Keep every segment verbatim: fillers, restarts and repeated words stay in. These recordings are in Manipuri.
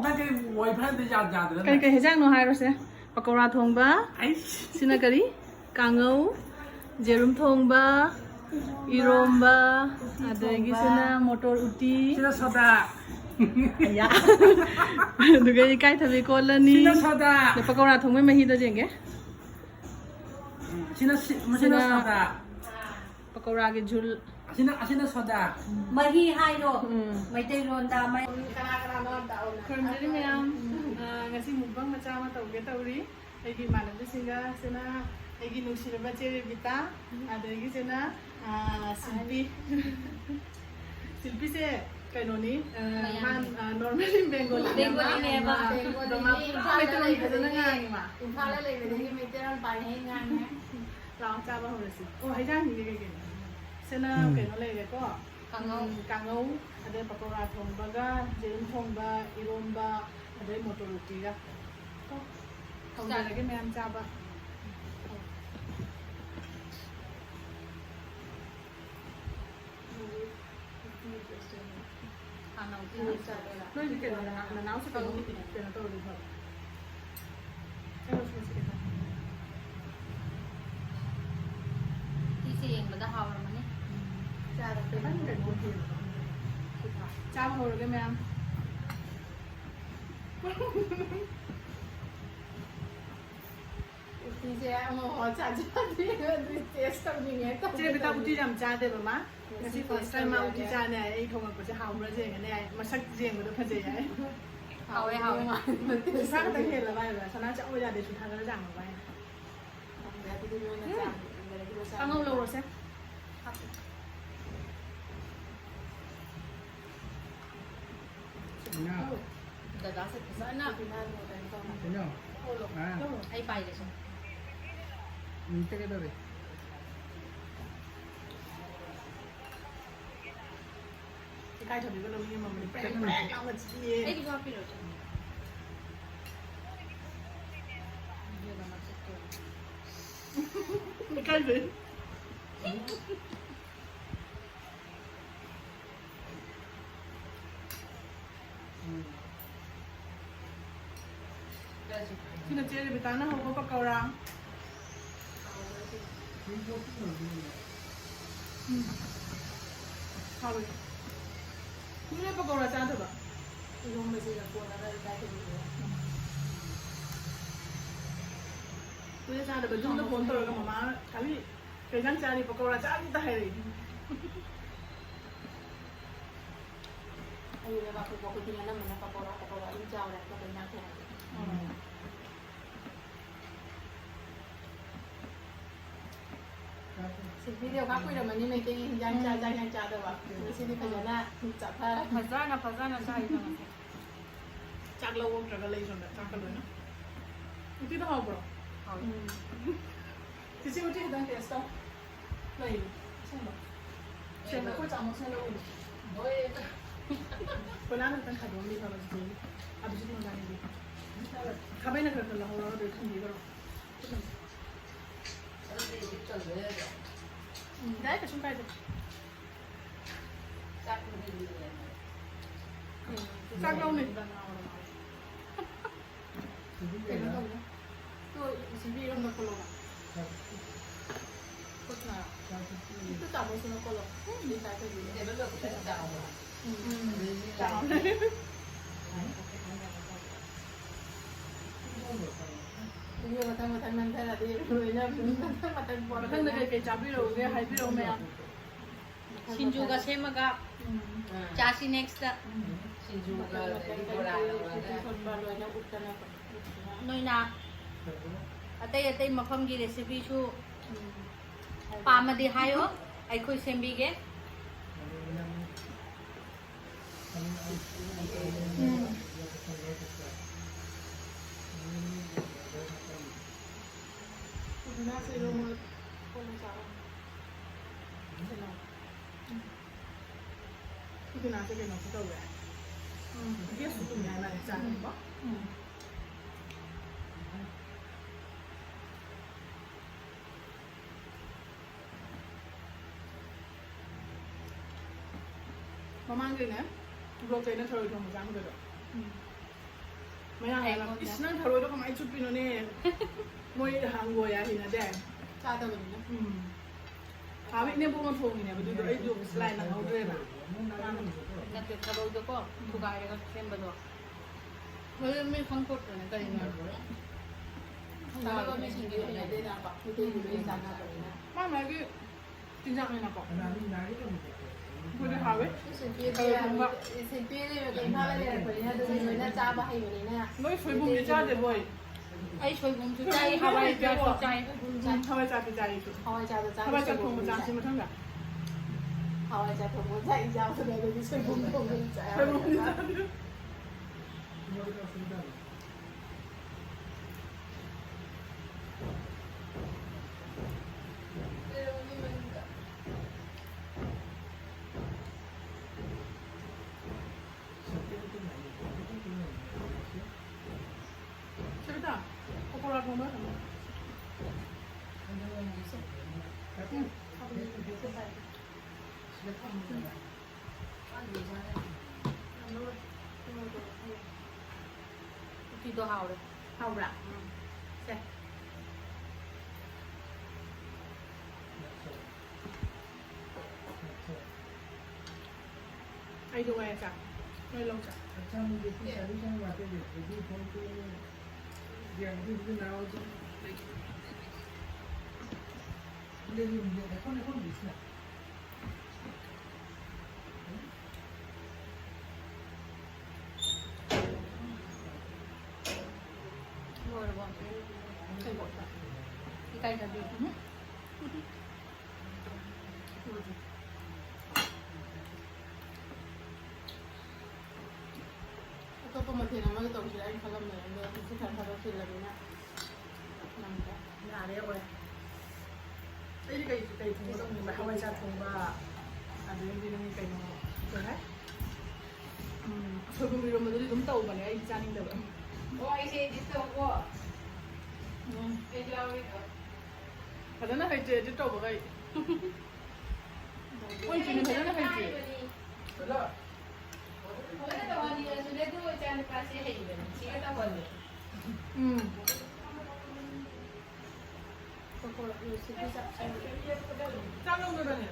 ꯅꯪ ꯀꯩ ꯋꯥꯏ ꯐꯥꯏꯗ ꯌꯥꯗ ꯌꯥꯗ꯭ꯔꯥ ꯀꯔꯤ ꯀꯩ ꯍꯦꯟꯖꯥꯡꯅꯣ ꯍꯥꯏꯔꯣꯁꯦ? ꯄꯀꯧꯔꯥ ꯊꯣꯡꯕ꯫ ꯑꯩꯁ ꯁꯤꯅ ꯀꯔꯤ? ꯀꯥꯡꯉꯧ, ꯌꯦꯔꯨꯝ ꯊꯣꯡꯕ, ꯏꯔꯣꯝꯕ, ꯑꯗꯒꯤ ꯁꯤꯅ ꯃꯣꯇꯣꯔ ꯎꯇꯤ, ꯁꯤꯅ ꯁꯣꯗꯥ ꯑꯗꯨꯒ ꯏꯀꯥꯏꯊꯕꯤ ꯀꯣꯜꯂꯅꯤ꯫ ꯁꯤꯅ ꯁꯣꯗꯥ ꯑꯗ ꯄꯀꯧꯔꯥ ꯊꯣꯡꯕꯩ ꯃꯍꯤꯗꯣ ꯌꯦꯡꯒꯦ꯫ ꯎꯝ, ꯁꯤꯅ ꯁꯤ- ꯃꯁꯤꯅ ꯁꯤꯅ- ꯁꯣꯗꯥ ꯄꯀꯧꯔꯥꯒꯤ ꯖꯨꯜ꯫ ꯑꯁꯤꯅ ꯑꯁꯤꯅ ꯁꯣꯗꯥ ꯃꯍꯤ ꯍꯥꯏꯔꯣ ꯎꯝ꯫ ꯃꯩꯇꯩꯂꯣꯟꯗ ꯃꯩ- ꯀꯅꯥ ꯀꯅꯥꯅꯣ ꯑꯝꯇ ꯑꯧꯅ ꯈꯨꯔꯨꯝꯖꯔꯤ ꯃꯌꯥꯝ꯫ ꯑ, ꯉꯁꯤ ꯃꯨꯛꯕꯥꯡ ꯃꯆꯥ ꯑꯃ ꯇꯧꯒꯦ ꯇꯧꯔꯤ꯫ ꯑꯩꯒꯤ ꯏꯃꯥꯟꯅꯕꯤꯁꯤꯡꯒ ꯁꯤꯅ ꯑꯩꯒꯤ ꯅꯨꯡꯁꯤꯔꯕ ꯆꯦ ꯔꯦꯕꯤꯇꯥ, ꯑꯗꯒꯤ ꯁꯤꯅ, ꯑ, ꯁꯤꯜꯄꯤ꯫ ꯁꯤꯜꯄꯤꯁꯦ ꯀꯩꯅꯣꯅꯤ, ꯑ, ꯃꯌꯥꯝ꯫ ꯃꯥ, ꯑ, normally Bengali ꯅꯦꯕ꯫ Bengali ꯅꯦꯕ꯫ ꯑ, ꯑꯗꯣ ꯃꯥ ꯄꯨꯔꯥ ꯃꯩꯇꯩꯂꯣꯟ ꯐꯖꯅ ꯉꯥꯡꯉꯤ ꯃꯥ꯫ ꯏꯝꯐꯥꯜꯗ ꯂꯩꯕꯗꯒꯤ ꯃꯩꯇꯩꯂꯣꯟ ꯄꯥꯔꯦ ꯉꯥꯡꯉꯦ꯫ ꯂꯥꯎ ꯆꯥꯕ ꯍꯧꯔꯁꯤ꯫ ꯑꯣ, ꯍꯩꯖꯥꯡꯁꯤꯡꯗꯤ ꯀꯩ ꯀꯩꯅꯣ? ꯁꯤꯅ ꯎꯝ꯫ ꯀꯩꯅꯣ ꯂꯩꯔꯦꯀꯣ꯫ ꯀꯥꯡꯉꯧ꯫ ꯎꯝ, ꯀꯥꯡꯉꯧ, ꯑꯗꯩ ꯄꯀꯧꯔꯥ ꯊꯣꯡꯕꯒ, ꯌꯦꯔꯨꯝ ꯊꯣꯡꯕ, ꯏꯔꯣꯝꯕ, ꯑꯗꯩ ꯃꯣꯇꯣꯔ ꯎꯇꯤꯒ꯫ ꯀꯣ? ꯍꯧꯖꯔꯒꯦ ꯃꯌꯥꯝ ꯆꯥꯕ꯫ ꯍꯥꯟꯅ ꯎꯇꯤ ꯆꯥꯗꯣꯏꯔꯥ? ꯅꯣꯏꯗꯤ ꯀꯩꯅꯣ, ꯅꯅꯥꯎꯁꯨ ꯀꯩꯅꯣ, ꯀꯩꯅꯣ ꯇꯧꯔꯗꯤ ꯐꯕ꯫ ꯎꯇꯤꯁꯦ ꯌꯦꯡꯕꯗ ꯍꯥꯎꯔꯝꯃꯅꯤ꯫ ꯆꯥꯕ ꯍꯧꯔꯒꯦ ꯃꯌꯥꯝ꯫ ꯎꯇꯤꯁꯦ ꯑꯃꯐꯥꯎ ꯆꯥꯖꯗ꯭ꯔꯤ, ꯑꯗꯨ taste ꯇꯧꯅꯤꯡꯉꯦ꯫ ꯆꯦ ꯕꯤꯇꯥ ꯎꯇꯤ ꯌꯥꯝ ꯆꯥꯗꯦꯕ ꯃꯥ꯫ ꯉꯁꯤ first time ꯃꯥ ꯎꯇꯤ ꯆꯥꯅꯦ ꯍꯥꯏ꯫ ꯑꯩ ꯊꯣꯡꯉꯛꯄꯁꯦ ꯍꯥꯎꯕ꯭ꯔꯥ ꯌꯦꯡꯒꯅꯤ ꯍꯥꯏ꯫ ꯃꯁꯛ ꯌꯦꯡꯕꯗ ꯐꯖꯩ ꯍꯥꯏ꯫ ꯍꯥꯎꯋꯦ, ꯍꯥꯎꯋꯦ꯫ ꯁꯨꯊꯥ ꯈꯛꯇꯪ ꯍꯦꯜꯂꯕ ꯍꯥꯏꯕ꯫ ꯁꯅꯥ ꯆꯥꯎꯕ ꯌꯥꯗꯦ, ꯁꯨꯊꯥ ꯈꯔ ꯆꯥꯡꯉꯕ ꯍꯥꯏ꯫ ꯈꯪꯗꯦ, ꯑꯗꯨꯗꯤ ꯅꯣꯏꯅ ꯆꯥꯕ ꯌꯦꯡꯗꯔꯗꯤ ꯂꯣꯏ ꯆꯥꯕ ꯀꯥꯡꯉꯧ ꯂꯧꯔꯁꯦ꯫ ꯀꯩꯅꯣ? ꯗꯗꯥꯁꯦ ꯐꯖꯅ ꯀꯩꯅꯣ ꯇꯧꯅ꯫ ꯀꯩꯅꯣ? ꯑꯥ, ꯑꯩ ꯄꯥꯏꯒꯦ ꯁꯨꯝ꯫ ꯎꯝ, ꯇꯦꯛꯀꯦ ꯇꯧꯔꯦ꯫ ꯏꯀꯥꯏꯊꯕꯤꯒ ꯂꯧꯅꯤꯡꯉꯝꯃꯕꯅꯤ꯫ ꯄ꯭ꯔꯦꯡ ꯄ꯭ꯔꯦꯡ ꯂꯥꯎꯅ ꯆꯤꯛꯑꯦ꯫ ꯑꯩꯒꯤꯁꯨ ꯍꯥꯞꯄꯤꯔꯣ ꯆꯨꯝ꯫ ꯏꯀꯥꯏꯖꯩ꯫ ꯎꯝ꯫ ꯁꯤꯅ ꯆꯦ ꯔꯦꯕꯤꯇꯥꯅ ꯍꯧꯕ ꯄꯀꯧꯔꯥ꯫ ꯎꯝ꯫ ꯍꯥꯎꯋꯦ꯫ ꯀꯨꯏꯔꯦ ꯄꯀꯧꯔꯥ ꯆꯥꯗꯕ꯫ ꯏꯔꯣꯝꯕꯁꯤꯒ ꯀꯣꯠꯂꯒ ꯏꯀꯥꯏ ꯊꯕꯤꯗꯨꯒ꯫ ꯀꯨꯏꯔꯦ ꯆꯥꯗꯕ꯫ ꯌꯨꯝꯗ ꯐꯣꯟ ꯇꯧꯔꯒ ꯃꯃꯥ ꯊꯕꯤ ꯀꯩ ꯏꯟꯖꯥꯡ ꯆꯥꯔꯤ? ꯄꯀꯧꯔꯥ ꯆꯥꯔꯤꯗ ꯍꯥꯏꯔꯛꯏ꯫ ꯑꯩ ꯂꯩꯕꯥꯛ ꯄꯣꯛꯄ ꯈꯨꯗꯤꯡ ꯑꯅꯝꯕꯅ ꯄꯀꯧꯔꯥ, ꯄꯀꯧꯔꯥ ꯑꯗꯨꯝ ꯆꯥꯎꯔꯦ ꯑꯇꯣꯞꯄ ꯏꯟꯖꯥꯡ ꯊꯣꯡꯉꯗꯤ꯫ ꯎꯝ꯫ ꯁꯤ ꯚꯤꯗꯤꯑꯣ ꯈꯥꯛ ꯀꯨꯏꯔꯝꯃꯅꯤ ꯃꯩꯇꯩꯒꯤ ꯍꯤꯟꯖꯥꯡ ꯆꯥ-, ꯆꯥꯛ ꯏꯟꯖꯥꯡ ꯆꯥꯗꯕ꯫ ꯉꯁꯤꯗꯤ ꯐꯖꯅ ꯆꯥꯊꯔꯦ꯫ ꯐꯖꯅ, ꯐꯖꯅ ꯆꯥꯏꯗ ꯉꯁꯤ꯫ ꯆꯥꯛ ꯂꯧ ꯑꯣꯛꯇ꯭ꯔꯒ ꯂꯩ ꯁꯣꯝꯗ, ꯆꯥꯛꯀ ꯂꯣꯏꯅ꯫ ꯎꯇꯤꯗꯣ ꯍꯥꯎꯕ꯭ꯔꯣ? ꯍꯥꯎꯋꯦ꯫ ꯎꯝ꯫ ꯆꯤꯆꯦ, ꯎꯇꯤ ꯈꯤꯇꯪ ꯇꯦꯁ ꯇꯧ꯫ ꯂꯩ꯫ ꯑꯁꯦꯡꯕ꯫ ꯁꯦꯡꯅ ꯑꯩꯈꯣꯏ ꯆꯥꯃꯁꯅ ꯂꯧꯔꯤꯅꯦ꯫ ꯀꯣꯏꯂꯥꯅ ꯈꯤꯇꯪ ꯈꯥꯏꯗꯣꯛꯑꯝꯃꯤ ꯐꯕ ꯆꯤꯆꯦꯒꯤ꯫ ꯑꯗꯨꯁꯨ ꯅꯨꯡꯗꯥꯡꯒꯤ꯫ ꯈꯥꯕꯩꯅ ꯈꯔ ꯈꯔ ꯂꯧꯍꯧꯔꯒ ꯑꯗꯨ ꯊꯝꯕꯤꯈ꯭ꯔꯣ꯫ ꯎꯝ, ꯌꯥꯏ, ꯀꯩꯁꯨꯝ ꯀꯥꯏꯗꯦ꯫ ꯎꯝ, ꯆꯥꯛ ꯂꯧꯅꯤ꯫ ꯀꯩꯅꯣ ꯇꯧꯕꯅꯦ꯫ ꯇꯣ, ꯁꯤꯕꯤ ꯏꯔꯣꯝꯕ ꯈꯣꯠꯂꯣꯕ꯫ ꯈꯨꯠꯅ꯫ ꯈꯨꯠꯇ ꯆꯥꯝꯃꯁꯨꯅ ꯈꯣꯠꯂꯣ꯫ ꯎꯝ, ꯇꯥꯏ ꯇꯧꯕꯤꯌꯨ꯫ ꯎꯝ꯫ ꯆꯥꯎꯔꯦ꯫ ꯁꯤꯕꯤ ꯃꯊꯪ ꯃꯊꯪ ꯅꯝꯊꯔꯗꯤ ꯂꯣꯏꯅ ꯃꯊꯪ ꯃꯊꯪ ꯄꯣꯠ ꯃꯊꯪꯗ ꯂꯣꯏꯅ꯫ ꯀꯩꯀꯩ ꯆꯥꯕꯤꯔꯛꯎꯒꯦ ꯍꯥꯏꯕꯤꯔꯛꯑꯣ ꯃꯌꯥꯝ꯫ ꯁꯤꯡꯖꯨꯒ ꯁꯦꯝꯃꯒ ꯎꯝ꯫ ꯆꯥꯁꯤ next꯫ ꯎꯝ꯫ ꯁꯤꯡꯖꯨꯒ ꯃꯈꯜ ꯃꯈꯜ ꯑꯗꯒꯤ ꯀꯔꯤ ꯕꯣꯔꯥ ꯀꯔꯤ ꯂꯧꯔꯒ꯫ ꯎꯇꯤ ꯁꯣꯠꯄ ꯂꯣꯏꯅ ꯎꯠꯇꯅ ꯅꯣꯏꯅ ꯑꯇꯩ ꯑꯇꯩ ꯃꯐꯝꯒꯤ recipeꯁꯨ ꯎꯝ꯫ ꯄꯥꯝꯃꯗꯤ ꯍꯥꯏꯌꯣ, ꯑꯩꯈꯣꯏ ꯁꯦꯝꯕꯤꯒꯦ꯫ ꯎꯝ꯫ ꯄꯨꯗꯤꯅꯥꯁꯦ ꯏꯔꯣꯟꯕ ꯀꯣꯠꯂ ꯆꯥꯔꯣ꯫ ꯀꯩꯅꯣ? ꯎꯝ꯫ ꯄꯨꯗꯤꯅꯥꯁꯦ ꯀꯩꯅꯣꯁꯨ ꯇꯧꯋꯦ꯫ ꯎꯝ꯫ Gasꯁꯨ ꯇꯨꯝꯃꯦ ꯍꯥꯏ ꯃꯥꯜꯂꯦ ꯆꯥꯅꯤꯡꯕ꯫ ꯎꯝ꯫ ꯃꯃꯥꯡꯒꯤꯅꯦ, vlogꯇ ꯑꯩꯅ ꯊꯔꯣꯏ ꯊꯣꯡꯕ ꯆꯥꯈꯤꯕꯗꯣ꯫ ꯎꯝ꯫ ꯃꯌꯥ ꯍꯦꯜꯂꯛ-, ꯑꯩꯉꯣꯟꯗ꯫ "ꯏꯁ, ꯅꯪ ꯊꯔꯣꯏꯗꯣ ꯀꯃꯥꯏꯅ ꯆꯨꯞꯄꯤꯅꯣꯅꯦ?" ꯃꯣꯏ ꯍꯪꯒꯣꯏ ꯍꯥꯏ ꯍꯩꯅꯗꯦ꯫ ꯆꯥꯗꯕꯅꯤꯅ꯫ ꯎꯝ꯫ ꯍꯥꯕꯤ ꯏꯅꯦꯝꯕꯣꯛꯅ ꯊꯣꯡꯉꯤꯅꯦꯕ ꯑꯗꯨꯗꯣ, ꯑꯩꯗꯣ ꯂꯥꯏ ꯅꯪꯍꯧꯗ꯭ꯔꯦꯕ꯫ ꯃꯥꯅ ꯅꯠꯇꯦ, ꯊꯔꯣꯏꯗꯣꯀꯣ, ꯊꯨꯒꯥꯏꯔꯒ ꯁꯦꯝꯕꯗꯣ꯫ ꯍꯣꯔꯦꯟ ꯃꯤ ꯈꯪꯄꯣꯠꯇ꯭ꯔꯅꯦ ꯀꯔꯤꯅꯣ꯫ ꯈꯪꯗꯕ ꯃꯤꯁꯤꯡꯗꯤ ꯍꯩꯅꯗꯦꯅꯀꯣ꯫ ꯃꯩꯇꯩꯒꯤ ꯂꯣꯏ ꯆꯥꯟꯅꯕꯅꯤꯅ꯫ ꯃꯥ ꯃꯥꯒꯤ ꯆꯤꯟꯖꯥꯛꯅꯤꯅꯀꯣ꯫ ꯑꯩꯈꯣꯏꯗꯤ ꯍꯥꯎꯋꯦ꯫ ꯁꯤꯟꯄꯤꯗꯤ ꯊꯔꯣꯏ ꯊꯣꯡꯕ꯫ ꯁꯤꯟꯄꯤꯗꯤ ꯏꯝꯐꯥꯜꯗ ꯂꯩꯔꯛꯄꯅꯤꯅ ꯑꯗꯨꯝ ꯂꯣꯏꯅ ꯆꯥꯕ ꯍꯩꯕꯅꯤꯅ꯫ ꯅꯣꯏ ꯁꯣꯏꯕꯨꯝꯗꯤ ꯆꯥꯗꯦ, ꯕꯣꯏ? ꯑꯩ ꯁꯣꯏꯕꯨꯝꯁꯨ ꯆꯥꯏ, ꯍꯋꯥꯏꯖꯥꯔꯁꯨ ꯆꯥꯏ꯫ ꯎꯝ, ꯍꯋꯥꯏ ꯆꯥꯛꯇꯤ ꯆꯥꯏ ꯑꯩꯁꯨ꯫ ꯍꯋꯥꯏ ꯆꯥꯛꯇꯣ ꯆꯥꯗꯦ, ꯍꯋꯥꯏ ꯆꯥꯛ ꯁꯣꯏꯕꯨꯝ ꯊꯣꯡꯕ ꯆꯥꯏ꯫ ꯆꯥꯁꯤ ꯃꯊꯪꯗ꯫ ꯍꯋꯥꯏ ꯆꯥꯛ ꯊꯣꯡꯕ ꯆꯥꯏ, ꯆꯥꯕꯗ ꯑꯗꯨꯗꯤ ꯁꯣꯏꯕꯨꯝ ꯊꯣꯡꯕ ꯆꯥꯏ꯫ ꯁꯣꯏꯕꯨꯝꯗꯤ ꯆꯥꯗꯦ꯫ ꯁꯤꯗ ꯄꯀꯣꯔꯥ ꯊꯣꯡꯕ ꯊꯝꯃꯣ꯫ ꯎꯝ꯫ ꯎꯇꯤꯗꯣ ꯍꯥꯎꯔꯦ꯫ ꯍꯥꯎꯕ꯭ꯔꯥ? ꯎꯝ꯫ ꯁꯦ꯫ ꯑꯩꯗꯣ ꯋꯥꯏ ꯆꯥ꯫ ꯅꯣꯏ ꯂꯧ ꯆꯥ꯫ अच्छा, मुझे तो solution वाटे दे दो। ये फोन पे ये अभी भी ना हो तो। ले लो, ले, देखो, देखो, इसमें। ꯂꯣꯏꯔꯕꯣ? ꯁꯦꯡꯗꯣꯛꯄ꯫ ꯏꯀꯥꯏꯖꯕꯤ꯫ ꯎꯝ꯫ ꯑꯇꯣꯞꯄ ꯃꯊꯦꯜ ꯑꯃꯒ ꯇꯧꯁꯤꯔꯥ ꯍꯥꯏꯅ ꯈꯜꯂꯝꯕꯅꯦ, ꯑꯗꯣ ꯍꯧꯖꯤꯛꯇꯤ ꯈꯔ ꯊꯕꯛ ꯆꯤꯜꯂꯕꯅꯤꯅ ꯅꯪꯗ꯭ꯔꯦ꯫ ꯌꯥꯔꯦ, ꯑꯣꯏ꯫ ꯑꯩꯗꯤ ꯀꯩ, ꯀꯩ ꯊꯣꯡꯕ ꯇꯧꯅꯤꯡꯕ? ꯍꯋꯥꯏꯖꯥꯔ ꯊꯣꯡꯕ, ꯑꯗꯩꯗꯤ ꯅꯪ ꯀꯩꯅꯣ, ꯀꯩ ꯍꯥꯏ? ꯎꯝ, ꯁꯣꯏꯕꯨꯝ ꯏꯔꯣꯝꯕꯗꯨꯗꯤ ꯑꯗꯨꯝ ꯇꯧꯕꯅꯦ, ꯑꯩꯗꯤ ꯆꯥꯅꯤꯡꯗꯕ꯫ ꯑꯣ, ꯑꯩꯁꯦ edit ꯇꯧꯀꯣ꯫ ꯎꯝ꯫ ꯑꯩꯁꯨ ꯌꯥꯎꯔꯤꯀꯣ꯫ ꯐꯖꯅ ꯍꯩꯇꯦ edit ꯇꯧꯕꯒ ꯑꯩ꯫ ꯃꯣꯏ ꯆꯤꯅꯤ ꯐꯖꯅ ꯍꯩꯇꯦ꯫ ꯐꯖꯅ ꯇꯧꯍꯟꯅꯤꯡꯉꯁꯨꯅꯦ, ꯑꯗꯨ ꯅꯨꯄꯥꯁꯦ ꯍꯩꯕꯅꯤ, ꯁꯤꯒ ꯇꯧꯍꯜꯂꯦ꯫ ꯎꯝ꯫ ꯆꯥꯛ ꯂꯧꯗꯣꯏꯕꯅꯦ꯫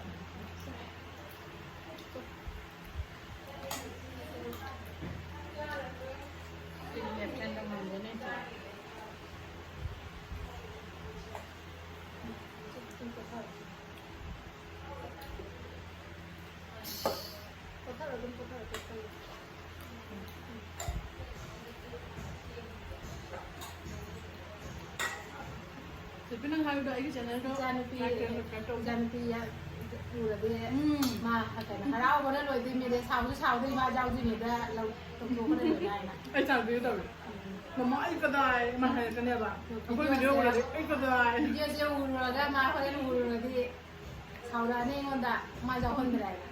ꯄꯣꯊꯥꯔꯣ, ꯑꯗꯨꯝ ꯄꯣꯊꯥꯔꯣ, ꯀꯩꯁꯨ ꯇꯧꯔꯣꯏ꯫ ꯆꯦꯄꯤ, ꯅꯪ ꯍꯥꯏꯕꯗꯣ ꯑꯩꯒꯤ channelꯗꯣ ꯏꯆꯥꯅꯨꯄꯤ, like, share, subscribe ꯇꯧ꯫ ꯏꯆꯥꯅꯨꯄꯤ ꯌꯥ-, ꯎꯔꯗꯤ ꯎꯝ꯫ ꯃꯥ ꯀꯩꯅꯣ ꯍꯔꯥꯎꯕꯅ ꯂꯣꯏꯗꯣꯏꯅꯦ, ꯁꯥꯎꯁꯨ ꯁꯥꯎꯗꯣꯏ, ꯃꯥ ꯌꯥꯎꯗꯣꯏꯅꯦꯗ ꯂꯧ-, ꯂꯧꯊꯣꯛꯄꯅ ꯂꯣꯏꯅ ꯍꯥꯏꯅ꯫ ꯑꯩ ꯆꯥꯟꯕꯤꯒꯦ ꯇꯧꯔꯦ꯫ ꯎꯝ꯫ ꯃꯃꯥ, ꯑꯩ ꯀꯗꯥꯏ? ꯃꯥ ꯍꯥꯏꯔꯛꯀꯅꯦꯕ꯫ ꯑꯩꯈꯣꯏ video videoꯁꯦ ꯎꯔꯗꯤ ꯑꯩ ꯀꯗꯥꯏ? Videoꯁꯦ ꯎꯔꯨꯔꯒ ꯃꯥ ꯍꯣꯔꯦꯟ ꯎꯔꯨꯔꯗꯤ ꯁꯥꯎꯔꯛꯑꯅꯤ ꯑꯩꯉꯣꯟꯗ, ꯃꯥ ꯌꯥꯎꯍꯟꯗ꯭ꯔꯦ ꯍꯥꯏꯅ꯫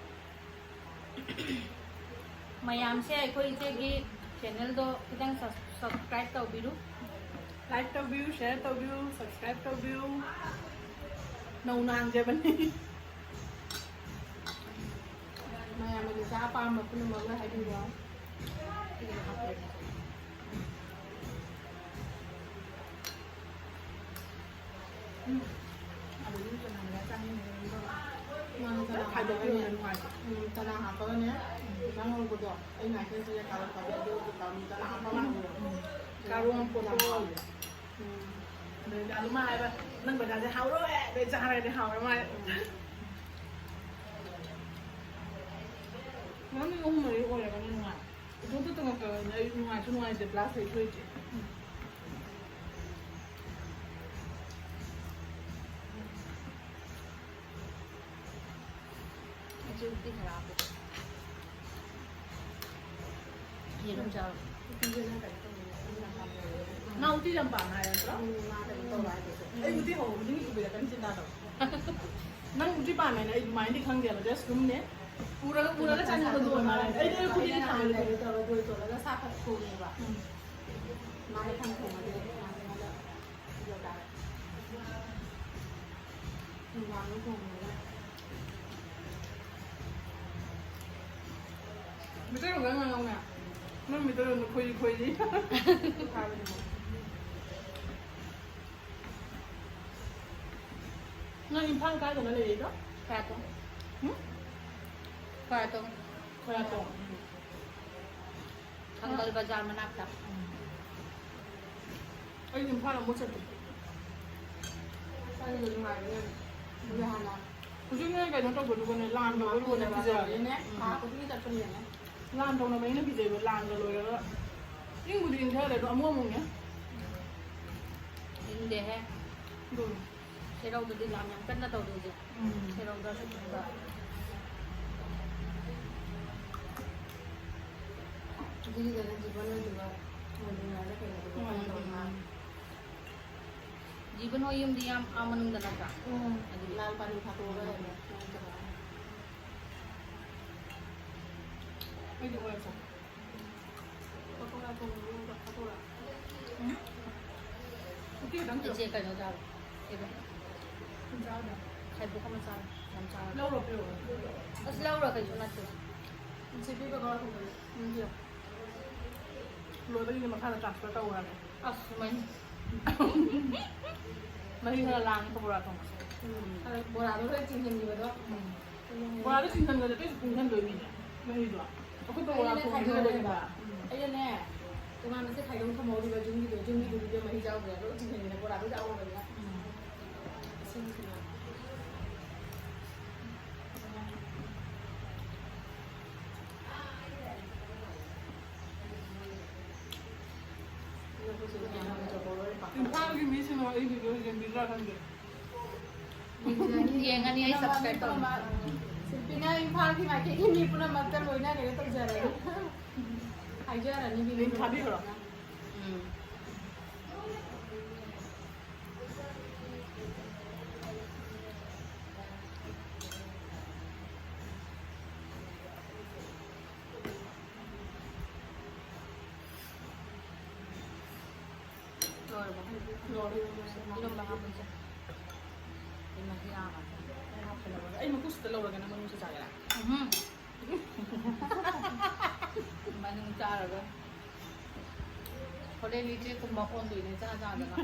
ꯃꯌꯥꯝꯁꯦ ꯑꯩꯈꯣꯏ ꯏꯆꯦꯒꯤ channelꯗꯣ ꯈꯤꯇꯪ ꯁꯕ-, subscribe ꯇꯧꯕꯤꯔꯨ꯫ Like ꯇꯧꯕꯤꯌꯨ, share ꯇꯧꯕꯤꯌꯨ, subscribe ꯇꯧꯕꯤꯌꯨ꯫ ꯅꯧꯅ ꯍꯥꯡꯖꯕꯅꯤ꯫ ꯃꯌꯥꯝꯅ ꯃꯤꯁꯥ ꯑꯄꯥꯝꯕ ꯄꯨꯝꯅꯃꯛ ꯂꯣꯏ ꯍꯥꯏꯕꯤꯔꯣ꯫ ꯎꯝ꯫ ꯑꯗꯨꯗꯤ ꯆꯅꯥ ꯃꯌꯥ ꯆꯥꯅꯤꯡꯉꯦ꯫ ꯃꯥꯅ ꯆꯅꯥ ꯈꯥꯏꯗꯣꯛꯄ ꯍꯥꯞꯄꯒꯅꯦ꯫ ꯂꯣꯏꯔꯦ, ꯅꯨꯡꯉꯥꯏꯇꯦ꯫ ꯎꯝ, ꯆꯅꯥ ꯍꯥꯞꯄꯒꯅꯦ꯫ ꯎꯝ꯫ ꯈꯤꯇꯪ ꯉꯧꯕꯗꯣ꯫ ꯑꯩ ꯉꯥꯏꯀꯩꯁꯤꯗ ꯀꯥꯔꯣꯠ ꯐꯕ ꯑꯗꯨ ꯀꯥꯔꯣꯠ ꯆꯅꯥ ꯍꯥꯞꯄ ꯃꯥꯜꯂꯦ꯫ ꯎꯝ꯫ ꯀꯥꯔꯣꯠ ꯄꯣꯠꯇꯣ꯫ ꯎꯝ꯫ ꯑꯗꯩꯗꯤ ꯑꯗꯨꯝ ꯍꯥꯏꯕ, "ꯅꯪ ꯕꯖꯥꯔꯁꯦ ꯍꯥꯎꯔꯣꯏ", ꯑꯗꯩ ꯆꯥꯔꯗꯤ ꯍꯥꯎꯔ ꯃꯥꯜꯂꯦ꯫ ꯎꯝ꯫ ꯅꯪ ꯃꯤ ꯑꯍꯨꯝ ꯃꯔꯤ ꯑꯣꯏꯔꯒꯅ ꯅꯨꯡꯉꯥꯏ꯫ ꯏꯇꯣꯝꯇ ꯇꯣꯉꯥꯟ ꯇꯣꯉꯥꯟꯅ ꯑꯩ ꯅꯨꯡꯉꯥꯏꯁꯨ ꯅꯨꯡꯉꯥꯏꯇꯦ, plus ꯂꯩꯁꯨ ꯂꯩꯇꯦ꯫ ꯏꯆꯦ ꯎꯇꯤ ꯈꯔ ꯍꯥꯞꯄꯨ꯫ ꯌꯦꯔꯨꯝ ꯆꯥꯔꯣ꯫ ꯎꯇꯤꯁꯦ ꯅꯪ ꯀꯩꯅꯣ ꯇꯧꯕꯅꯤꯅ ꯌꯥꯝ ꯄꯥꯝꯃꯦ ꯍꯥꯏꯌꯦ꯫ ꯃꯥ ꯎꯇꯤ ꯌꯥꯝ ꯄꯥꯝꯃꯦ ꯍꯥꯏꯌꯦ ꯅꯠꯇ꯭ꯔꯣ? ꯎꯝ, ꯃꯥ ꯀꯩꯅꯣ ꯇꯧꯕ ꯍꯥꯏꯗꯨꯁꯨ꯫ ꯑꯩ ꯎꯇꯤ ꯍꯧꯕ ꯈꯨꯗꯤꯡꯒꯤ ꯎꯕꯤꯔꯛꯀꯅꯤ ꯆꯤꯟꯗꯥꯗꯣ꯫ ꯅꯪ ꯎꯇꯤ ꯄꯥꯝꯃꯦꯅ ꯑꯩ ꯑꯗꯨꯃꯥꯏꯅꯗꯤ ꯈꯪꯗꯦꯕ, just ꯁꯨꯝꯅꯦ꯫ ꯎꯔꯒ, ꯎꯔꯒ ꯆꯥꯅꯤꯡꯕꯗꯣ ꯑꯣꯏ ꯃꯥꯜꯂꯦ꯫ ꯑꯩꯗꯤ ꯑꯩ ꯎꯇꯤꯗꯤ ꯊꯥꯡꯒꯜꯂꯦ꯫ ꯇꯧꯔꯒ ꯗꯣꯏ ꯇꯣꯠꯂꯒ ꯁꯥ ꯈꯔ ꯊꯣꯡꯉꯦꯕ꯫ ꯎꯝ꯫ ꯃꯥꯅ ꯈꯪ ꯊꯣꯡꯉꯗꯤ ꯃꯥꯅ ꯄꯤꯖ ꯇꯥꯔꯦ꯫ ꯅꯨꯡꯗꯥꯡꯗ ꯊꯣꯡꯕꯅꯤꯅ꯫ ꯃꯩꯇꯩꯂꯣꯟꯗ ꯉꯥꯡꯉꯛꯎꯅꯦ꯫ ꯅꯪ ꯈꯣꯏꯔꯤ ꯈꯣꯏꯔꯤ꯫ ꯅꯪ ꯏꯝꯐꯥꯜ ꯀꯥꯏꯗꯅꯣ ꯂꯩꯔꯤꯗꯣ? ꯈꯣꯏꯔꯥꯇꯣꯡ꯫ ꯎꯝ? ꯈꯣꯏꯔꯥꯇꯣꯡ꯫ ꯈꯣꯏꯔꯥꯇꯣꯡ꯫ ꯊꯪꯒꯜ ꯕꯖꯥꯔ ꯃꯅꯥꯛꯇ꯫ ꯑꯩ ꯏꯝꯐꯥꯜ ꯑꯃꯨꯛ ꯆꯠꯇ꯭ꯔꯤ꯫ ꯆꯠꯂꯤꯗꯣ ꯅꯨꯡꯉꯥꯏꯕꯅꯦ꯫ ꯑꯗꯨ ꯍꯥꯟꯅ ꯍꯧꯖꯤꯛ ꯅꯣꯏ ꯀꯩꯅꯣ ꯇꯧꯕꯗꯨꯒꯅꯦ, ꯂꯥꯟ ꯇꯧꯕꯗꯨꯒꯅꯦ ꯀꯤꯖꯕꯅꯦ꯫ ꯊꯥ ꯈꯨꯗꯤꯡꯒꯤ ꯆꯠꯄꯅꯦꯅꯦ꯫ ꯂꯥꯟ ꯇꯧꯅꯕꯅꯤꯅ ꯀꯤꯖꯩꯕ, ꯂꯥꯟꯒ ꯂꯣꯏꯔꯒ꯫ ꯏꯪꯕꯨꯗꯤ ꯏꯪꯊꯔꯦ ꯑꯗꯣ ꯑꯃꯨꯛ ꯑꯃꯨꯛꯅꯦ꯫ ꯏꯪꯗꯦꯍꯦ꯫ ꯑꯗꯨꯝ꯫ ꯁꯦꯔꯧꯗꯗꯤ ꯂꯥꯟ ꯌꯥꯝ ꯀꯟꯅ ꯇꯧꯔꯤ ꯍꯧꯖꯤꯛ꯫ ꯎꯝ꯫ ꯁꯦꯔꯧꯗ ꯁꯤꯒꯨꯝꯕ꯫ ꯑꯗꯨꯒꯤꯗꯅ ꯖꯤꯕꯟ ꯑꯣꯏꯗꯨꯒ ꯃꯣꯏꯗꯨ ꯉꯥꯏꯔ ꯀꯩꯅꯣꯗꯨꯒ ꯎꯝ, ꯀꯩꯅꯣ ꯇꯧꯔꯒ꯫ ꯎꯝ꯫ ꯖꯤꯕꯟ ꯍꯣꯏ ꯌꯨꯝꯗꯤ ꯌꯥꯝ ꯑꯥ ꯃꯅꯨꯡꯗ ꯅꯠꯇ꯭ꯔꯥ? ꯎꯝ꯫ ꯑꯗꯨꯗꯤ ꯂꯥꯜ ꯄꯥꯔꯤ ꯐꯥꯛꯇꯣꯛꯑꯒ ꯎꯝ꯫ ꯂꯩꯔꯦ꯫ ꯑꯩꯗꯤ ꯑꯣꯏꯔꯁꯨ꯫ ꯎꯝ꯫ ꯎꯇꯤ ꯈꯤꯇꯪ ꯄꯤꯔꯛꯑꯣ꯫ ꯏꯆꯦ ꯀꯩꯅꯣ ꯆꯥꯔꯣ꯫ ꯀꯩꯕ? ꯈꯥꯏꯕꯣꯛ ꯑꯃ ꯆꯥꯔꯣ꯫ ꯌꯥꯝ ꯆꯥꯔꯣ꯫ ꯂꯧꯔꯣ ꯄꯤꯔꯛꯑꯣ꯫ ꯑꯁ, ꯂꯧꯔꯣ, ꯀꯩꯁꯨ ꯅꯠꯇꯦ꯫ ꯏꯆꯦ ꯄꯤꯕ ꯀꯧꯔꯛꯄꯗꯣ꯫ ꯎꯝ, ꯄꯤꯔꯛꯑꯣ꯫ ꯂꯣꯏꯕꯒꯤꯗꯤ ꯃꯈꯥꯗ transfer ꯇꯧꯔꯛꯑꯒꯦ꯫ ꯑꯁ, ꯃꯩ꯫ ꯃꯍꯤ ꯈꯔ ꯂꯥꯡꯉꯦ ꯄꯀꯧꯔꯥ ꯊꯣꯡꯕꯁꯦ꯫ ꯎꯝ꯫ ꯑꯗ ꯕꯣꯔꯥꯗꯣ ꯂꯣꯏ ꯆꯤꯡꯁꯤꯟꯈꯤꯕꯗꯣ꯫ ꯎꯝ꯫ ꯕꯣꯔꯥꯗꯣ ꯆꯤꯡꯁꯟꯈ꯭ꯔꯗꯤ ꯑꯇꯩꯁꯨ ꯄꯨꯡꯁꯟꯗꯣꯏꯅꯤꯅꯦ, ꯃꯍꯤꯗꯣ꯫ ꯑꯩꯈꯣꯏ ꯄꯀꯧꯔꯥ ꯑꯩꯅ ꯊꯣꯡꯕꯗꯤ ꯈꯥꯏꯗꯣꯛꯑꯦꯕ꯫ ꯂꯣꯏꯔꯦꯕ꯫ ꯎꯝ꯫ ꯑꯩꯅꯅꯦ, ꯇꯣꯉꯥꯟꯅꯁꯦ ꯈꯥꯏꯗꯣꯛ ꯊꯝꯍꯧꯔꯤꯕ ꯌꯨꯝꯒꯤꯗꯣ, ꯌꯨꯝꯒꯤꯗꯨꯗꯤ ꯃꯍꯤ ꯆꯥꯎꯗ꯭ꯔꯦ, ꯂꯣꯏ ꯆꯤꯡꯁꯟꯈ꯭ꯔꯦ, ꯕꯣꯔꯥꯗꯣ ꯆꯥꯎꯔꯕꯅꯤꯅ꯫ ꯎꯝ꯫ ꯁꯤꯡꯁꯤꯅ꯫ ꯏꯝꯐꯥꯜꯒꯤ ꯃꯤꯁꯤꯡꯅ ꯑꯩ video ꯌꯦꯡꯕꯤꯗ꯭ꯔꯥ ꯈꯪꯗꯦ꯫ ꯌꯦꯡꯒꯅꯤ, ꯑꯩ subscribe ꯇꯧꯅꯤ꯫ ꯁꯤꯜꯄꯤꯅ ꯏꯝꯐꯥꯜꯒꯤ ꯃꯥꯏꯀꯩꯒꯤ ꯃꯤ ꯄꯨꯝꯅꯃꯛꯇ ꯂꯣꯏꯅ ꯀꯩꯅꯣ ꯇꯧꯖꯔꯅꯤ꯫ ꯍꯥꯏꯖꯔꯅꯤ, link ꯊꯥꯕꯤꯈ꯭ꯔꯣ꯫ ꯎꯝ꯫ ꯂꯣꯏꯔꯕꯣ? ꯂꯣꯏꯔꯦ꯫ ꯏꯔꯣꯝꯕ ꯍꯥꯞꯄꯁꯦ꯫ ꯑꯩ ꯃꯍꯤ ꯌꯥꯝꯃꯦ꯫ ꯑꯩ ꯍꯥꯞꯀꯦ ꯂꯧꯔꯒꯦ꯫ ꯑꯩ ꯃꯀꯨꯁꯤꯗ ꯂꯧꯔꯒꯦ, ꯅꯪ ꯃꯅꯨꯡꯁꯦ ꯆꯥꯒꯦꯔꯥ? ꯎꯝꯍꯨꯝ꯫ ꯃꯅꯨꯡ ꯆꯥꯔꯒ꯫ ꯍꯣꯔꯦꯟ ꯏꯆꯦ ꯀꯨꯝꯕ ꯑꯣꯟꯗꯣꯏꯅꯦ ꯆꯥ ꯆꯥꯗꯅ꯫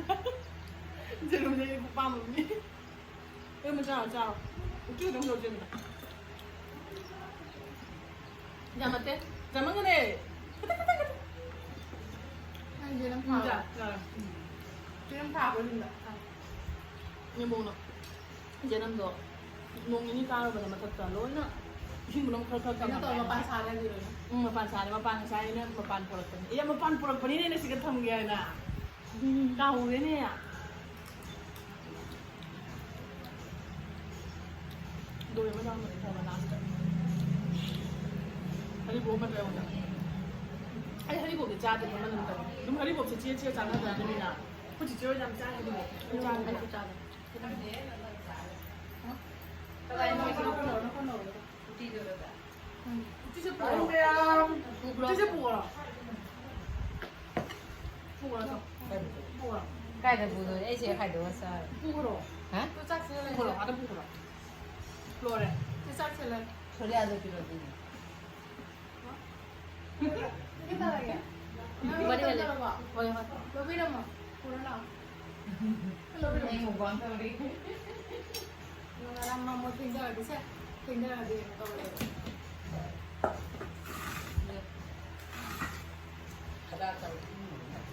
ꯌꯦꯔꯨꯝꯁꯦ ꯑꯩ ꯈꯨꯄꯥꯝ ꯑꯃꯅꯤ꯫ ꯌꯦꯔꯨꯝ ꯆꯥꯔꯣ, ꯆꯥꯔꯣ꯫ ꯎꯇꯤ ꯈꯛꯇꯪ ꯂꯧꯁꯤꯟꯕ꯫ ꯌꯥꯝ ꯅꯠꯇꯦ꯫ ꯌꯥꯝꯃꯟꯒꯅꯦ꯫ ꯈꯤꯇꯪ, ꯈꯤꯇꯪ, ꯈꯤꯇꯪ꯫ ꯅꯪ ꯌꯦꯔꯨꯝ ꯎꯝ, ꯆꯥ, ꯐꯥꯕ꯫ ꯆꯥꯔꯣ꯫ ꯎꯝ꯫ ꯌꯦꯔꯨꯝ ꯐꯥꯕ ꯌꯨꯝꯗ꯫ ꯌꯦꯔꯨꯝꯗꯣ꯫ ꯌꯦꯔꯨꯝꯗꯣ ꯅꯣꯡ ꯅꯤꯅꯤ ꯀꯥꯔꯨꯕꯗ ꯃꯊꯛꯇ ꯂꯣꯏꯅ ꯏꯁꯤꯡ ꯃꯅꯨꯡ ꯈꯔ ꯈꯔ ꯀꯩꯅꯣ ꯇꯧꯔ ꯀꯪꯉꯛꯑꯦ꯫ ꯃꯄꯥꯟ ꯁꯥꯔ ꯂꯩꯔꯣꯏꯅꯦ꯫ ꯎꯝ, ꯃꯄꯥꯟ ꯁꯥꯔꯦ꯫ ꯃꯄꯥꯟ ꯉꯁꯥꯏ ꯑꯩꯅ ꯃꯄꯥꯟ ꯄꯨꯔꯛꯄꯅꯦ꯫ ꯑꯦ, ꯃꯄꯥꯟ ꯄꯨꯔꯛꯄꯅꯤꯅꯦ ꯑꯩꯅ ꯁꯤꯗ ꯊꯝꯒꯦ ꯍꯥꯏꯅ꯫ ꯀꯥꯎꯔꯦꯅꯦ꯫ ꯗꯣꯏ ꯑꯃ ꯆꯥꯃꯗꯤ ꯐꯕ ꯂꯥꯁꯇ꯫ ꯍꯔꯤꯕꯣꯞ ꯑꯃ ꯇꯧꯔꯒ꯫ ꯑꯩ ꯍꯔꯤꯕꯣꯞꯇꯤ ꯆꯥꯗꯦ, ꯃꯅꯝ ꯇꯧꯋꯦ꯫ ꯑꯗꯨꯝ ꯍꯔꯤꯕꯣꯞꯁꯦ ꯆꯦ ꯆꯦ ꯆꯥꯟꯅꯗ꯭ꯔꯅꯤꯅ꯫ ꯑꯩꯈꯣꯏ ꯆꯤꯆꯦ ꯍꯣꯏ ꯌꯥꯝ ꯆꯥꯏ ꯍꯔꯤꯕꯣꯞ꯫ ꯑꯩ ꯆꯥꯗꯦ꯫ ꯑꯩꯁꯨ ꯆꯥꯗꯦ꯫ ꯎꯇꯤꯁꯦ ꯄꯨꯔꯣ꯫ ꯎꯇꯤꯁꯦ ꯄꯨꯔꯣ꯫ ꯄꯨꯔꯣ꯫ ꯄꯨꯔꯣ꯫ ꯀꯥꯏꯗ ꯄꯨꯗꯣꯏ? ꯑꯩꯁꯦ ꯈꯥꯏꯗꯣꯛꯑ ꯆꯥꯔꯦ꯫ ꯄꯨꯈ꯭ꯔꯣ꯫ ꯍꯥ? ꯄꯨꯈ꯭ꯔꯣ꯫ ꯑꯥꯗ ꯄꯨꯈ꯭ꯔꯣ꯫ ꯂꯣꯏꯔꯦ꯫ ꯆꯥꯛ ꯆꯥꯛꯁꯤꯜꯂꯦ꯫ ꯁꯣꯔꯤꯌꯥꯗ ꯄꯤꯔꯛꯑꯣ ꯑꯗꯨꯗꯤ꯫ ꯀꯩꯗꯧꯔꯒꯦ? ꯅꯪ ꯂꯧꯕꯤꯔꯝꯃꯣ꯫ ꯄꯨꯔꯣ ꯂꯥꯛꯑꯣ꯫ ꯑꯩ ꯃꯨꯛꯕꯥꯡ ꯇꯧꯔꯤ꯫ ꯉꯔꯥꯡ ꯃꯃꯣ ꯊꯦꯡꯊꯔꯗꯤ ꯁꯦ, ꯊꯦꯡꯊꯔꯗꯤ ꯀꯩꯅꯣ ꯇꯧꯔꯦꯕ꯫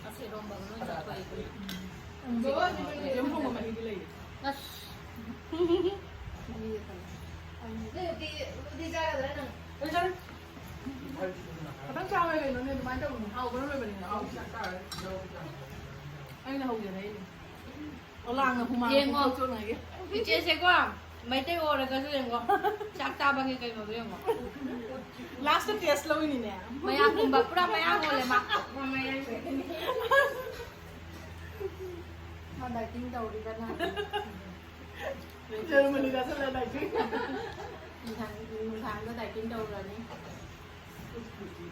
ꯑꯁ, ꯏꯔꯣꯝꯕꯒ ꯂꯣꯏ ꯆꯥꯊꯣꯛꯑꯦ ꯑꯩꯈꯣꯏ꯫ ꯌꯦꯔꯨꯝ ꯊꯣꯡꯕ ꯃꯍꯤꯗꯤ ꯂꯩꯔꯤ꯫ ꯑꯁ꯫ ꯃꯍꯤꯗꯤ ꯊꯝꯃꯦ꯫ ꯅꯣꯏ ꯎꯇꯤ, ꯎꯇꯤ ꯆꯥꯒꯗ꯭ꯔꯥ ꯅꯪ? ꯑꯩ ꯆꯥꯔꯦ꯫ ꯈꯇꯪ ꯆꯥꯎꯋꯦ ꯀꯩꯅꯣꯅꯦ, ꯑꯗꯨꯃꯥꯏꯅ ꯇꯧꯕꯅꯦ꯫ ꯍꯥꯎꯕꯅ ꯂꯣꯏꯕꯅꯤꯅ, ꯍꯥꯎ꯫ ꯑꯩꯅ ꯍꯧꯖꯔꯛꯏꯅꯦ꯫ ꯑꯣꯂꯥꯡꯅ ꯍꯨꯃꯥꯡ ꯌꯦꯡꯉꯣ꯫ ꯄꯨꯡꯊꯣꯛ ꯊꯣꯛꯅꯉꯥꯏꯒꯤ꯫ ꯏꯆꯦꯁꯦꯀꯣ, ꯃꯩꯇꯩ ꯑꯣꯏꯔꯒꯁꯨ ꯌꯦꯡꯉꯣ, ꯆꯥꯛ ꯆꯥꯕꯒꯤ ꯀꯩꯅꯣꯗꯣ ꯌꯦꯡꯉꯣ꯫ Last test ꯂꯧꯔꯤꯅꯤꯅꯦ꯫ ꯃꯌꯥꯡꯒꯨꯝꯕ, ꯄꯨꯔꯥ ꯃꯌꯥꯡ ꯑꯣꯜꯂꯦ ꯃꯥ꯫ ꯃꯥ ꯗꯥꯏꯇꯤꯡ ꯇꯧꯔꯤꯕ ꯅꯍꯥꯟ꯫ ꯖꯔꯃꯅꯤ ꯆꯥꯁꯤꯜꯂ ꯗꯥꯏꯇꯤꯡ꯫ ꯅꯨꯡꯗꯥꯡ, ꯅꯨꯡꯗꯥꯡꯗ ꯗꯥꯏꯇꯤꯡ ꯇꯧꯔꯅꯤ꯫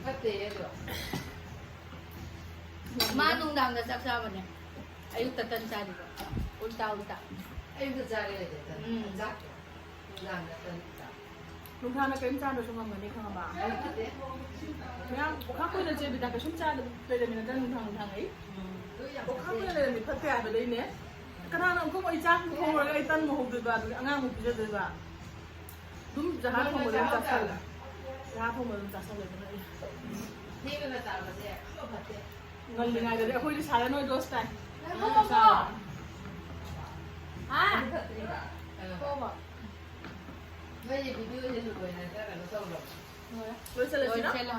ꯐꯠꯇꯦ ꯑꯗꯣ꯫ ꯃꯥ ꯅꯨꯡꯗꯥꯡꯗ ꯆꯥꯛ ꯆꯥꯕꯅꯦ, ꯑꯌꯨꯛꯇ ꯇꯟ ꯆꯥꯔꯤꯕ꯫ ꯎꯜꯇꯥ ꯎꯜꯇꯥ꯫ ꯑꯌꯨꯛꯇ ꯆꯥꯒꯦ ꯂꯩꯇꯦ ꯇꯟ꯫ ꯎꯝ꯫ ꯆꯥꯛ ꯅꯨꯡꯗꯥꯡꯗ ꯇꯟ ꯆꯥ꯫ ꯅꯨꯡꯗꯥꯡꯗ ꯀꯔꯤꯝ ꯆꯥꯗ꯭ꯔꯁꯨ ꯉꯝꯒꯅꯤ, ꯈꯪꯉꯕ? ꯃꯌꯥꯝ ꯑꯣꯈꯥꯛ ꯀꯨꯏꯅ ꯆꯦꯕꯤꯗ ꯀꯩꯁꯨꯝ ꯆꯥꯗꯕ ꯂꯩꯔꯝꯃꯤ ꯅꯠꯇ꯭ꯔ? ꯅꯨꯡꯗꯥꯡ ꯅꯨꯡꯗꯥꯡ ꯑꯩ ꯑꯣꯈꯥꯛ ꯀꯨꯏꯅ ꯂꯩꯔꯝꯃꯤ ꯐꯠꯇꯦ ꯍꯥꯏꯕꯗꯩꯅꯦ꯫ ꯀꯅꯥꯅ ꯑꯃꯨꯛ ꯑꯩ ꯆꯥꯛ ꯊꯣꯡꯉꯨꯔꯒ ꯑꯩ ꯇꯟ ꯃꯍꯧꯗꯣꯏꯕ, ꯑꯗꯨꯗꯤ ꯑꯉꯥꯡꯕꯨ ꯄꯤꯖꯗꯣꯏꯕ? ꯑꯗꯨꯝ ꯖꯍꯥ ꯊꯣꯡꯕꯗ ꯑꯗꯨꯝ ꯆꯥꯁꯜꯂꯦ꯫ ꯖꯍꯥ ꯊꯣꯡꯕꯗ ꯑꯗꯨꯝ ꯆꯥꯁꯜꯂꯦ ꯑꯗꯨꯅ ꯑꯩ꯫ ꯊꯦꯡꯅ ꯆꯥꯕꯁꯦ ꯐꯠꯇꯦ꯫ ꯉꯜꯂꯤꯉꯩꯗꯗꯤ ꯑꯩꯈꯣꯏꯗꯤ ꯁꯥꯔ ꯅꯣꯏ ꯗꯣꯁ ꯇꯥꯏ꯫ ꯉꯥꯏꯈꯣ, ꯉꯥꯏꯈꯣ꯫ ꯍꯥ? ꯑꯗꯨ ꯐꯠꯇ꯭ꯔꯤꯕ? ꯑꯥ꯫ ꯊꯣꯛꯑꯕꯣ? ꯅꯣꯏꯒꯤ ꯚꯤꯗꯤꯑꯣꯁꯦ ꯂꯣꯏꯔꯒ ꯀꯩꯅꯣ ꯇꯧꯔꯣ꯫ ꯂꯣꯏꯁꯤꯜꯂꯁꯤꯔꯣ? ꯂꯣꯏꯁꯤꯜꯂꯣ꯫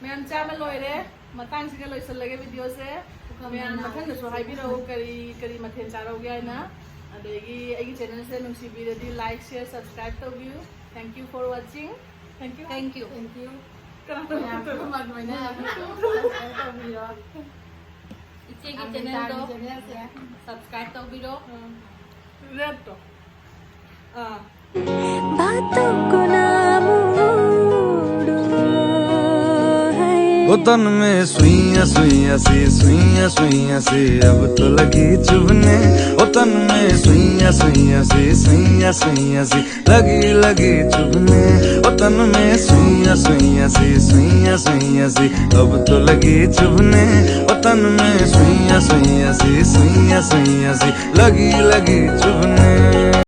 ꯃꯌꯥꯝ ꯆꯥꯕ ꯂꯣꯏꯔꯦ꯫ ꯃꯇꯥꯡꯁꯤꯒ ꯂꯣꯏꯁꯤꯜꯂꯒꯦ ꯚꯤꯗꯤꯑꯣꯁꯦ꯫ ꯃꯌꯥꯝ ꯃꯊꯪꯗꯁꯨ ꯍꯥꯏꯕꯤꯔꯛꯎ ꯀꯔꯤ ꯀꯔꯤ ꯃꯊꯦꯜ ꯆꯥꯔꯧꯒꯦ ꯍꯥꯏꯅ꯫ ꯑꯗꯒꯤ ꯑꯩꯒꯤ ꯆꯦꯅꯦꯜꯁꯦ ꯅꯨꯡꯁꯤꯕꯤꯔꯗꯤ like, share, subscribe ꯇꯧꯕꯤꯌꯨ꯫ Thank you for watching. Thank you. Thank you. Thank you. ꯀꯅꯥ ꯃꯌꯥꯝ ꯄꯨꯝꯅꯃꯛ ꯂꯣꯏꯅ subscribe ꯇꯧꯕꯤꯔꯣ꯫ ꯏꯆꯦꯒꯤ ꯑꯃ꯭ꯔꯤꯇꯥꯒꯤ ꯆꯦꯅꯦꯜꯗꯣ ꯆꯦꯅꯦꯜꯁꯦ subscribe ꯇꯧꯕꯤꯔꯣ꯫ ꯎꯝ꯫ ꯔꯦꯠꯇꯣ꯫ ꯑꯥ꯫ बातों को ना मोड़ो है। ओ तन में सुइयां सुइयां सी, सुइयां सुइयां सी, अब तो लगी चुभने। ओ तन में सुइयां सुइयां सी, सुइयां सुइयां सी, लगी लगी चुभने। ओ तन में सुइयां सुइयां सी, सुइयां सुइयां सी, अब तो लगी चुभने। ओ तन में सुइयां सुइयां सी, सुइयां सुइयां सी, लगी लगी चुभने।